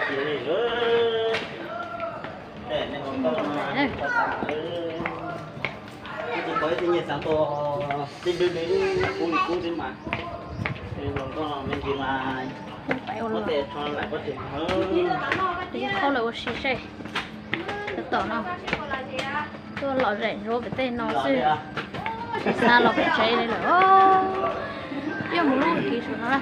Peb ua los, qhov lawv ua si seb. Tab tom no tuaj lom zem ntsuav pem tej no xwb, tsis xav los pem tsev li lawm. Peb mus lub kiv saum no na.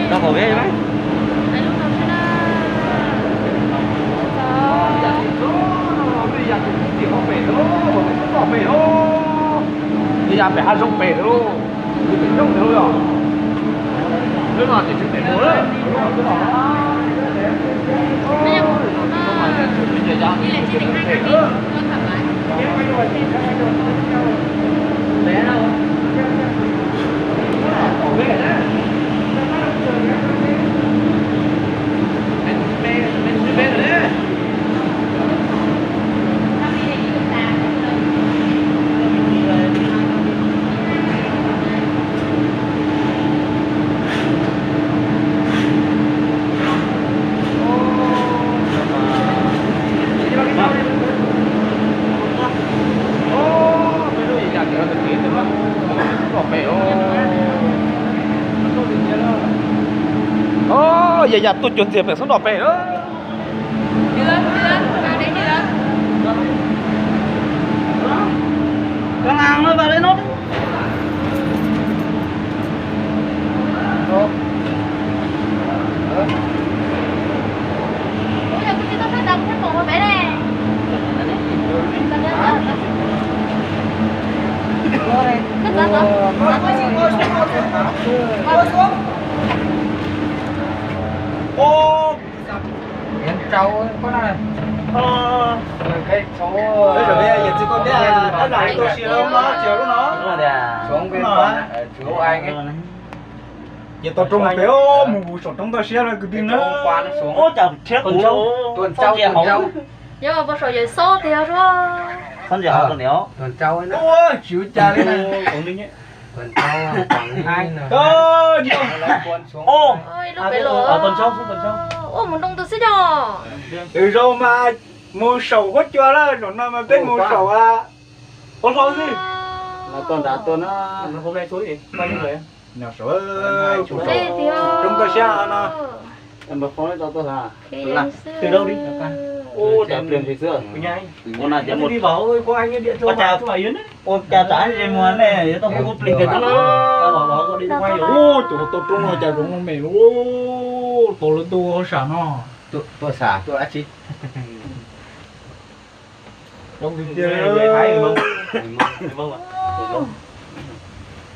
Tau qhov peb mas. Ib yam pem hav zoov pem lawm lauj, pem nyooj ntawd lauj yog. Lub no ces tsis pem mus lawm. Yam yam tuaj cuag ntxiag pem xub nroj pem lawm. Ces tau roob pem mus saum roob toj siab lawm kwv tij na. Yog pos saum yawm xob tiag. Tsis ua cas li. Ib lub pem los ua mus nroo tus xwb yog. Lwm zaus mas mus saum huab cua lawm, zaum no mas peb mus saum ua hlo xwb. Nyob saum roob toj siab no. Ua cas pliag nqis xwb. Ua cas ua cas tsam ze muag ne, yuav tau hu plig kiag tau. Ua cov tau roob no cas zoo me, ua tau lawv tuaj ua hauj sam no. Tuaj sam tuaj dab tsi? Zoo tiag tiag.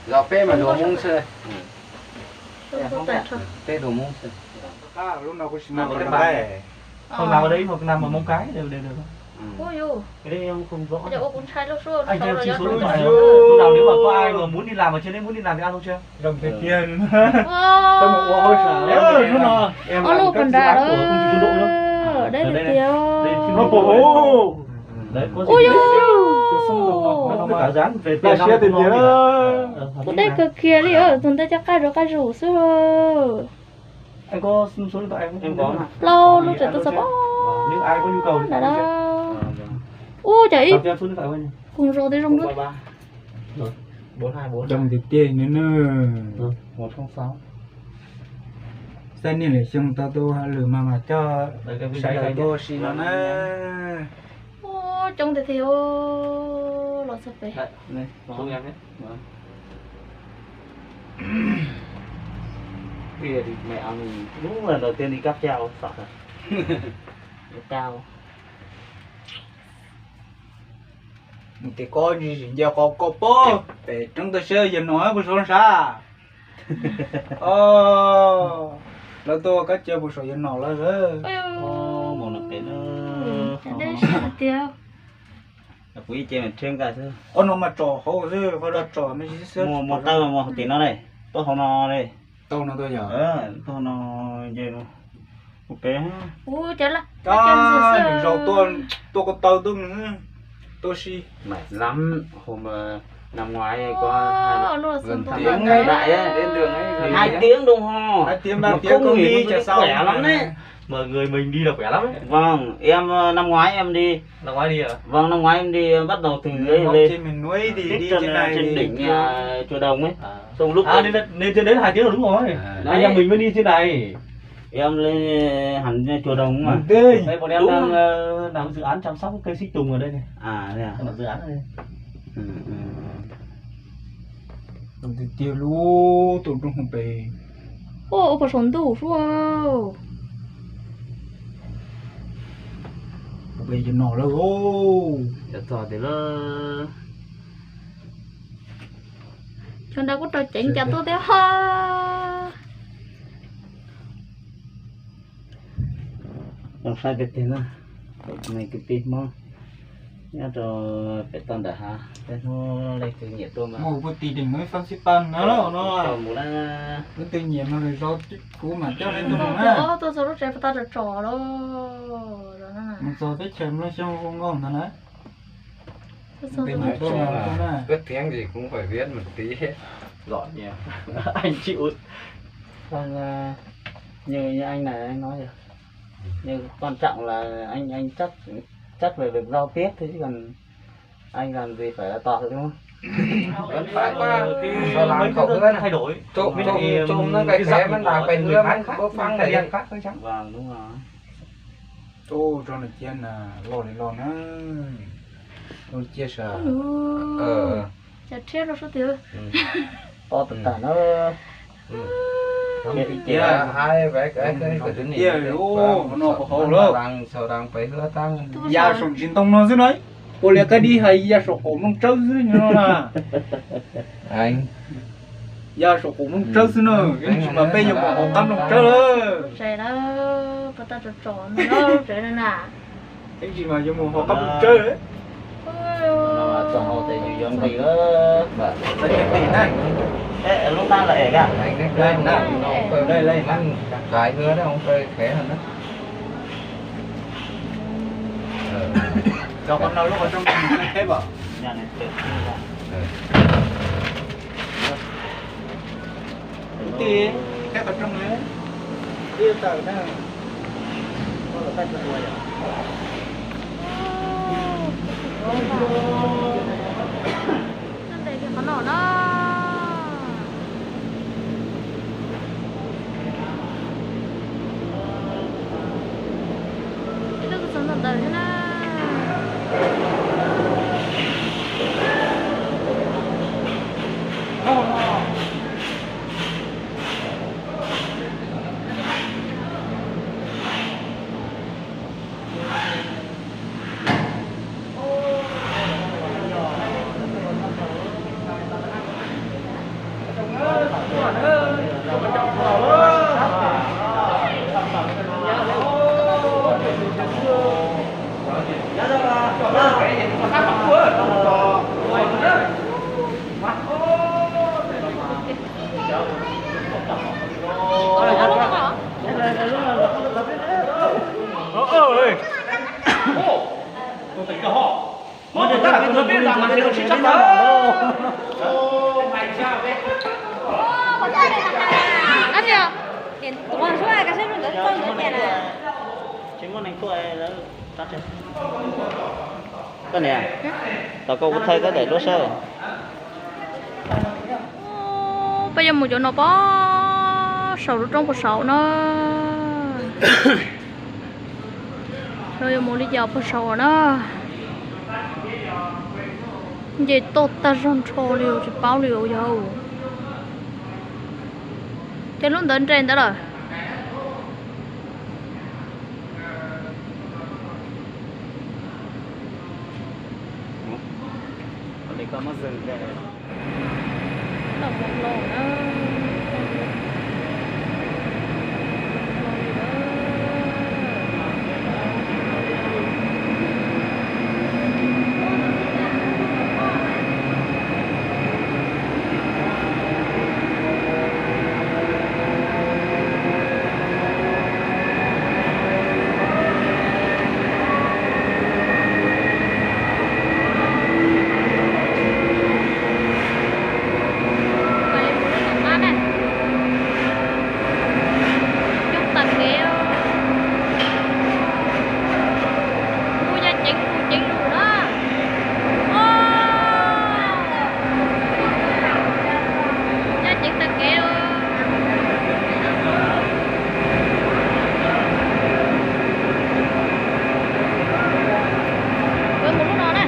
Zos peb mas luag Hmoob xwb. Peb luag Hmoob xwb. Lub no kuv tsis muaj. Không làm ở đây mà làm ở Móng Cái đều đều được. Ui, ui. Cái đấy em không rõ. Ui, ui, ntshai lub suab. Anh cho em xin số điện thoại. Hôm nào nếu mà có ai mà muốn đi làm ở trên đấy, muốn đi làm thì alo cho em. Rau tiag tiag. Tau mus ua hauj sam lub no. Ob lub pas nram lawm. Deb tiag tiag. Ui, ui. Tau siab tiag tiag. Kuv deb kawg kiag li, tus ntawd cov qaj zuj qaj zus xwb. Plaub lub tseem tuaj txog pob nram no. Ub, cov ib Koom zos tej zoo. Coob tiag tiag no na. Xab niag lwm xyoo tau tuaj hauj lwm mas mas coj sawv daws tuaj ua si no na. Coob tiag tiag los txog pem. Hnub đầu tiên đi cáp treo. Mus tes koj ntsis sim nce qhov koj pob pem roob toj siab yawg nom puag saum sab. Lawv tuaj kab cia puag saum yawg nom lawm. Mus no pem na. Tiag. Kuv ib ce mas thiab nqa xwb. Qhov no mas tsom hauv xwb, qhov no tsom me ntsis xwb. Muaj taw mas muaj hauv tim no ne. Tuaj hauv no ne. Tau no tuaj yog. Tuaj hauv no nce no. Ua pem. Cov nws zaus tuaj, tuaj ko taw tuaj nws tuaj si. Mệt lắm, hôm, ờ, năm ngoái có hai, hai tiếng đồng hồ. Hai tiếng ba tiếng công ty chả sao. Khỏe lắm đấy. Mà người mình đi là khỏe lắm đấy. Vâng, em, ờ, năm ngoái em đi. Năm ngoái đi à? Vâng, năm ngoái em đi, ờ, bắt đầu từ dưới lên. Trên miền núi thì đi trên này trên đỉnh, ờ, Chùa Đồng ấy. À. Xong lúc à, nên, nên trên đấy là hai tiếng là đúng rồi. À, anh em mình mới đi trên này. Em lên hẳn Chùa Đồng mà. Đây, bọn em đang, ờ, làm dự án chăm sóc cây xích tùng ở đây này. À, thế à? Làm dự án ở đây. Ừ, ừ. Tiag tiag lub tus nroog pem. Ua ua puas saum ntuj sua. Pem yawg nom lawm. Cov txog tiag lawm. Cov nrad kuj rau ceev cas tuaj thiab ha. Zoo saib peb teg na, peb kwv tij Hmoob nyob rau pem toj nram hav, peb hnub leej twg nyiam tuaj mas. Mus puag tim đỉnh núi Phan Xipang na, no. Mus na. Leej twg nyiam no lwm zaus kuv mam coj leej twg mus na. Tuaj txog lub tsev puas tau tsom tsom lauj. Mus txog teb chaws Nplooj Xyooj zoo nkauj ntag na. Tus nyiam tuaj mas tuaj na. Cất tiếng gì cũng phải viết một tí. Giỏi nhỉ. Anh chịu. Vâng, à, như, như anh này anh nói rồi. Nhưng quan trọng là anh, anh chắc, chắc là được giao tiếp thôi chứ còn anh làm gì phải là to thôi đúng không? Vẫn phải qua, sau làm khẩu hứa này. Thay đổi. Trộm, trộm, trộm nó cái khé vẫn làm cái hứa, vẫn bốc phăng này. Vâng, đúng rồi. Tus rau nws cia na, loj li loj na. Loj cia sas. Cas thiab rau sab twg. To tag tag na. Cia, hais tias no puas haum lawm. Ya saum ntsis ntoo no xwb na. Ua li koj dib hais ya saum qaum nplooj tsawb xwb no na. Ya saum qaum nplooj tsawb xwb na, ib ntsis mas peb yuav mus hauv qab nplooj tsawb lawm. Ib ntsis mas yuav mus hauv qab nplooj tsawb lawm. Txog hauv tes yus yuav nqis lawm. Lub qab lawm es. Cov qhov no lub qhov rooj teb os. Ub, tib qhov rooj na. Ntes kiag qhov no na. Ib lub txog ntawm ntawd thiab na. Tsis muaj neeg tuaj lawv. Koj niam, tau koj kuv thaij koj daim duab saib. Peb yuav mus cov no pob saum lub roob puag saum na. Xyov yuav mus li cas puag saum na. Nce toj tag zog nrho li tsis paub li yog. Ces lub ntawd nres ntawd lawm. Coob tag kev, kuj yaj ceev lug ceev lug na. Yaj ceev tag kev. Mus lub no na.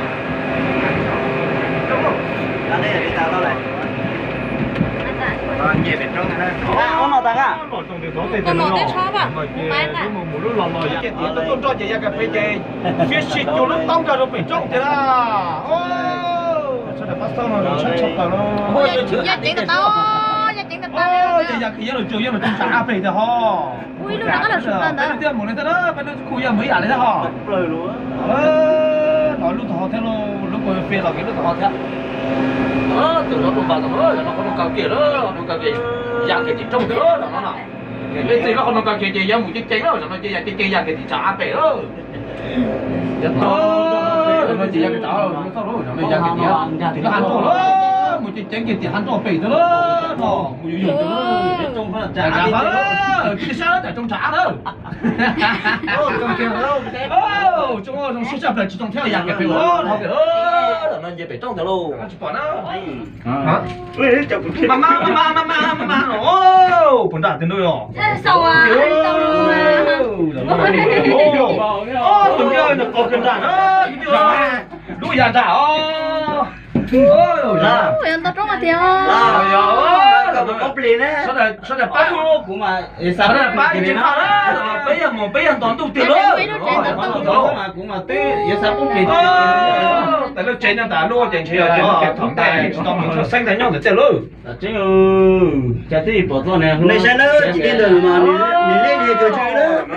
Tuaj nroj ces ya kas pem ces fiab sib cug lub taub nrog rau pem roob tiag na. Yaj ceev tag, yaj ceev tag. Yaj yaj kis yaj los cug yaj los cug tsav pem tiag ho. Peb lub tiaj mus li thiab na, peb lub khu yaj mus ib yam li thiab ho. Los lub tod ho thiab, lub kua fe los kev lub tod ho thiab. Tus no lub npas no, no qhov no kaw kiag lawm, no kaw kiag, ya kiag tim roob tiag lawm no na. Peb txij lub qhov no kaw kiag ces ya mus ceev ceev lawm, no ces ya ceev ceev ya kiag tim tsav av pem lawm. Ces ya kiag tim, tim lub hav nroj lawm, mus ceev ceev kiag tim hav nroj pem tiag lawm no, mus yuav yug tiag lawm. Tsis sab lawm, tsoo tsav av lawm. Tsoo zoo siab tshaj plaws tsis tsoo thiab ya kiag pem lawm, dhau kiag lawm, no nce pem roob tiag lauj. Tsis pom na. Mas mas mas mas mas mas, puas nram tes ntuj yog? Tus nyob nws qos kiag nram na, lub ya nram os. Ntau roob tiag. Sawv daws pab, sawv daws pab ib tsis qaj na, peb yog mus peb yog ntos ntuj tiag lauj. Tas lub tsev nyob tas lub ces ntshe yog cov thaum ntej tsis tau mus txog xeeb ntawd nyob ntawd tiag lauj. Nej saib na, tsis tiag ntawd mas nws liab nws cov tsw na.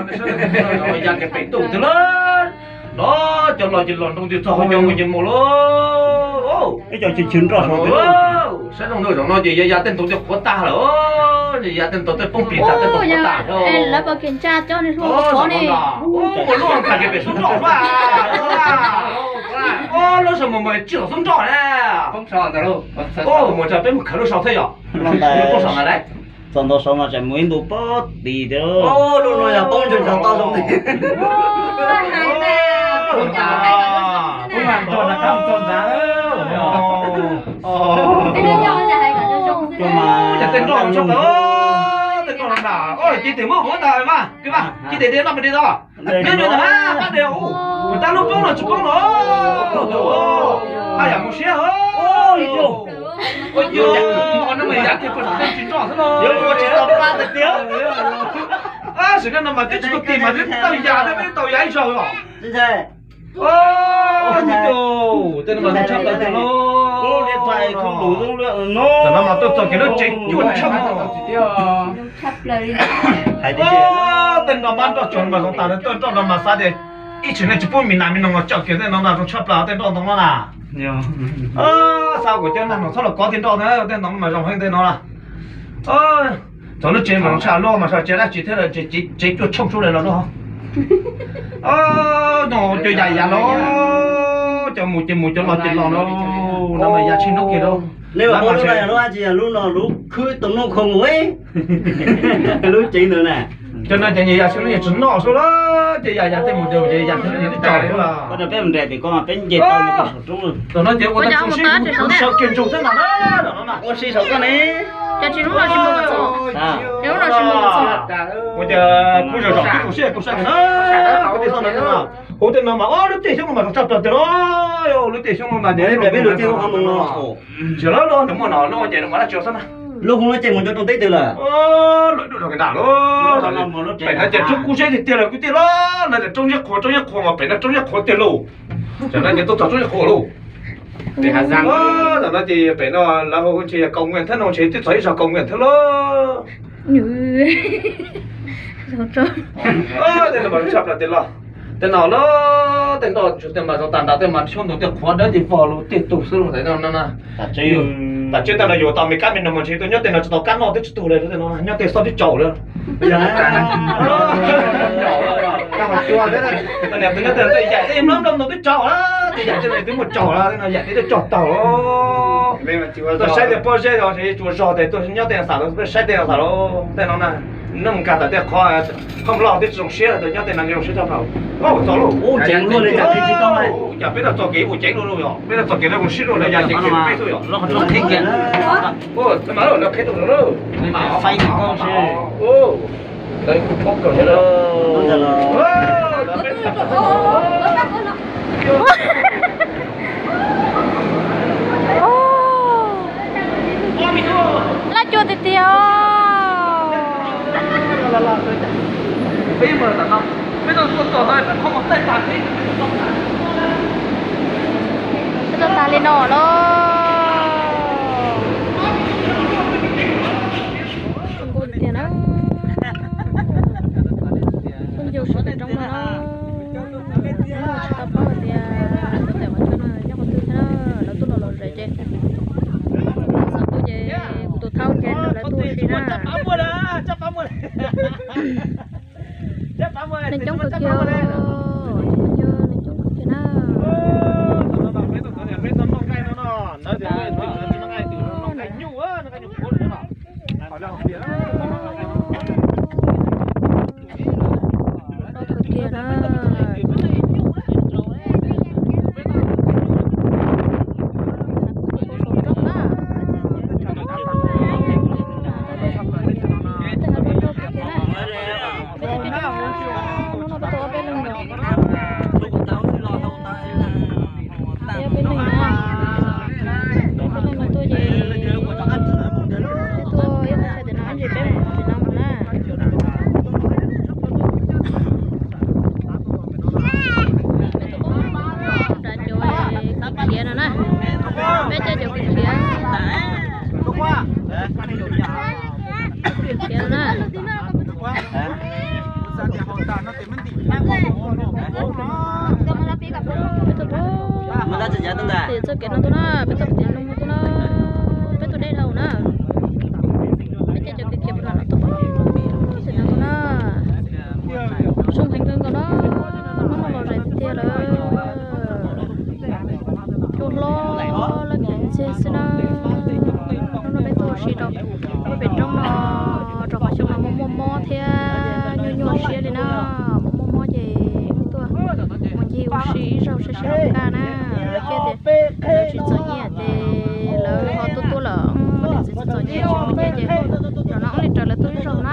Ya kiag pem roob tiag lauj. Los cov los ces los nroo tiag txog ho cov mus ces mus lauj. Ib co chwv chwv nroj saud tiag. Saib zoo nroj zaum no ces ya ya tej ntoo tej qhuav tag lawm. Ya tej ntoo tej poob plig tag tej ntoo qhuav tag. Lawv pom kev ntsa coj nws hlua qhuav ne. Ua lub tag kiag pem xub nroj. Lub saum mus mus tsis los xub nroj na. Mus tsa peb mus khawv lub saud thiab yog. Poob saum ntawd lauj. Txog ntua saud mas tseem mus ib ntu pob tis tiag. Lub no yog poob ntseg ntsog toj zoo tiag. Tej nroj, tej nroj na, cia tim muab kuv ntag mas, cia tim de noj me de tau. Nyob nyuag ntawd pab de, kuv tab lub poob los tsis poob los. Haj yam mus siab. Ua no mas yav kiag puag saum tej tsis nroj xwb los. Sim neej no mas twb tsis tau kis mas twb tau yas, twb tau yas ib zaug os. Tej no mas tshaj plaws tiag lauj. Tam no mas tuaj txog kiag lub tsev cuaj tsheej. Tej nroj mab nroj tsuag mas zoo tas, tuaj nroj no mas xav tias ib tseem neeg tsis pub me nas me noog los tsom kiag tej no mas zoo tshaj plaws tej nroj ntoo no na. Xav kom cov nag no txhob los kov tej nroj na, tej ntoo no mas zoo heev tej no na. Txog lub tsev mas zoo tshaj luaj mas tsis dab tsi thiab, tsev cuaj tsheej sub li los lub. No cov yas yas los, cov mus ces mus cov los ces los no, no mas yas tshij noob kiag lauj. Nej pom lub no yog lub dab tsi, lub no lub khwb tom nuj khoo mus, lub tsev ntawd na. Cov no ces yam xwb no yog tsis noj xwb las, ces yam yam tej mus ces yam xwb no yog twb tsaus li las. Peb mus nres tim ko peb nce tau saum roob. Tam no ces ua tau tsoom sib kuv sawv kiag ntsug xwb ntag na. Ua si saum koj ne. Ua cas kuv zom zom twb zoo siab kuv sawv kiag na. Kuv tej no mas ob lub teg xyoob no mas zoo tshaj plaws tiag los, lub teg xyoob no mas peb lub teg xyoob no mas nws muaj no lub ces nws mas dab tsi xwb na. Lub hoob lub ces mus nco rooj teb twg lawm? Lawv dua rau kiag nram lawm. Pem no ces roob kub zeb tiag tiag lawm kwv tij los, no ces roob zeb qhuav roob zeb qhuav mas pem no roob zeb qhuav tiag lauj. Tam no ces tuaj txog roob zeb qhuav lauj. Tam no ces pem no lawv hu ntshe yog kaus nqees thiab no ntshe twb txog ib zaug kaus nqees thiab lauj. Tej no mas zoo tshaj plaws tiag los. Tej no los tej no tsuas tej mas zoo tag nrho tej mas xyoob ntoo tej qhuav dawb ces vog los tej tus xwb los tam no na. Tam tseeb tej no yuav tau me kab me noog mas ntshe tuaj nyob tej no tsis tau kab noj twb tsis tuag li tej no, nyob tej xob twb tsaus li. Nyob tej tej yaim tej mlob mlob ntoo twb tsaus lawm, tej yaim tej twb muaj tsaus lawm, tej no yaim tej twb tsaus taug. Tuaj saib tej pob zeb os, tsuas zog tes tuaj nyob tej no xam, saib tej no xam lauj, tej no na. Noj mus nkag tawm tej qhov, qhov loj twb tsis zoo siab, tuaj nyob tej no zoo siab tshaj plaws. Txog lauj, cas peb tau txoj kev ua ceev dua lauj, yog peb tau txoj kev lawv zoo siab dua lawv yam ceev peb xwb yog. Laj cua tiag tiag. Peb tuaj tag li no los. Zoo nkauj tiag tiag na. Phooj ywg sawv daws roob no na, tsis tau paub hais tias tus tawm qhov chaw no nyob qhov twg thiab na, lawv tuaj los lom zem ces txog twg ces kuv tus thaub ces lawv tuaj ua si na. Neeg coob kawg kiag, cov phooj ywg, neeg coob kawg kiag na. Kawg kiag na. Peb tau ua peb leeg lawm. Peb peb leeg na, peb peb leeg no tuaj ces peb tuaj ib qho tshais tias no ib ntsis peb mus tim no mus na. Peb tuaj poob nram cov kwv khiav no na, peb caij cov kwv khiav, kwv khiav no na. Peb tuaj poob tim txoj kev no tuaj na, peb tuaj tim no tuaj na, peb tuaj deb dhau na. Peb caij cov kwv khiav pem no tuaj poob tim no tuaj na. Zoo heev kawg nkaus na, hnub no los zem tiag lawm. Cua hlob lawv khiav ntxiag xwb na. Hnub no peb tuaj ua si rau pem roob no, rau qhov xyoo no muaj muaj mob thiab nyuaj nyuaj siab li na. Muaj muaj mob ces wb tuaj mus ncig ua si ib zaug saib seb puas kaj na. Lawv thiaj tias lawv tsis txom nyem ces lawv ho tuaj tuaj lawm, niam txiv tsis txom nyem tsis muaj nyiaj ces zaum no wb li raws lawv tuaj ib zaug na.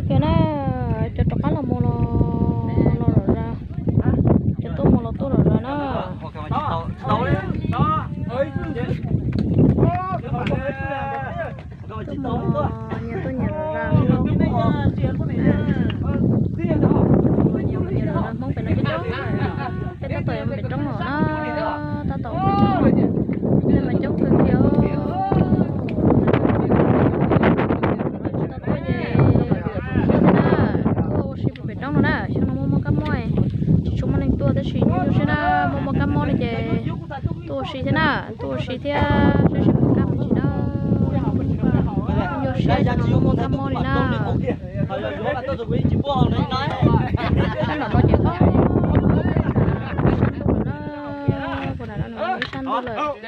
Kiag na, cov rov qab los mus los los lom zem, cov tuaj mus los tuaj lom zem na. Tuaj mus nyias tuaj nyias zem zem. Hmoob pem no coob coob, peb tab tom yuav mus pem roob no na, tab tom mus pem roob no, peb mas coob kawg kiag. Tsis tau tuaj ces tuaj ua si pem roob no na, xyoo no muaj muaj kab mob, tsis tshua muaj neeg tuaj tab sis nyuaj nyuaj siab na, muaj muaj kab mob no ces tuaj ua si thiab na, tuaj ua si thiab saib seb puas kaj me ntsis na. Nyuaj siab xyoo no muaj muaj kab mob li na. Sab nram no Peb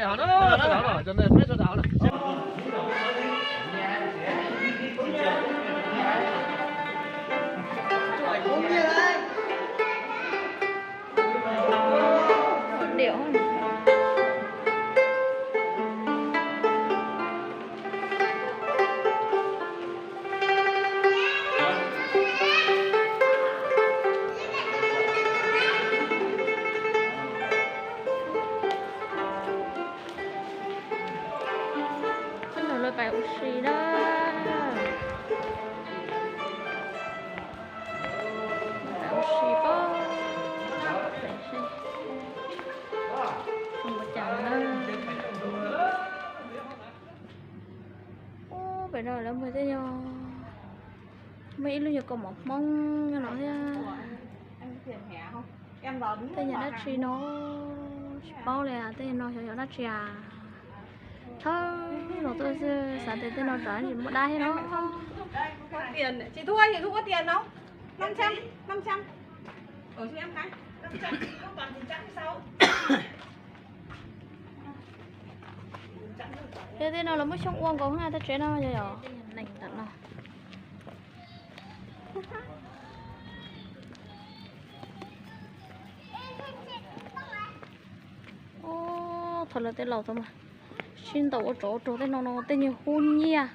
los lawv pais ua si na. Pais ua si pob, pais seb zoo li cas na. Ub, pem no lawv muag tej nyuag, muaj ib lub nyuag kaus mom hmoob nyob no thiab. Tej nyuag dab tsi no, tsis paub li, tej no xyov yog dab tsi as. Thawj los tuaj xwb xav tias tej no tsam tsis muaj dab thiab no. Yog tej no lawv muab xyoob ua nkaus na, tej tsev no yog neeg ntawm no. Ub, thaum lawv tej laus thaum mas sib ntaus ua tsov ua rog tej no no, tej nyuag hub nyiaj,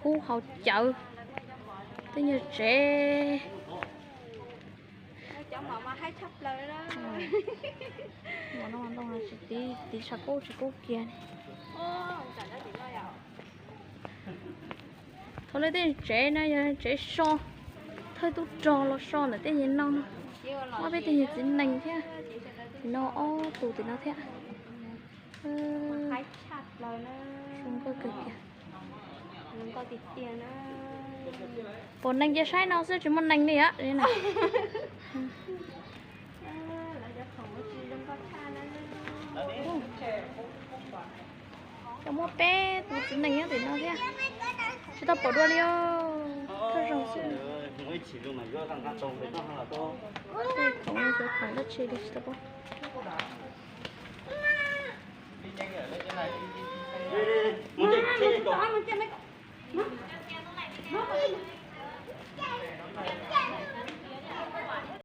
hub haus cawv, tej nyuag tsev. Tiv tiv tshav kub tsis kub kiag li. Thaum lawv tej tsev no yog tsev so, thawj tub rog los so ntawm tej nyuag no, ob peb tej nyuag txiv nees thiab. Tim no ob tug tim no thiab. Zoo nkauj kawg kiag. Pom neeg ces saib no xwb tsis muaj neeg li os. Cov muaj peb tus txiv nees nyob tim no thiab. Tsis tau pom dua li os. Thawj zaug xwb. Tej khoom cov khoom dab tsi li tsis tau pom.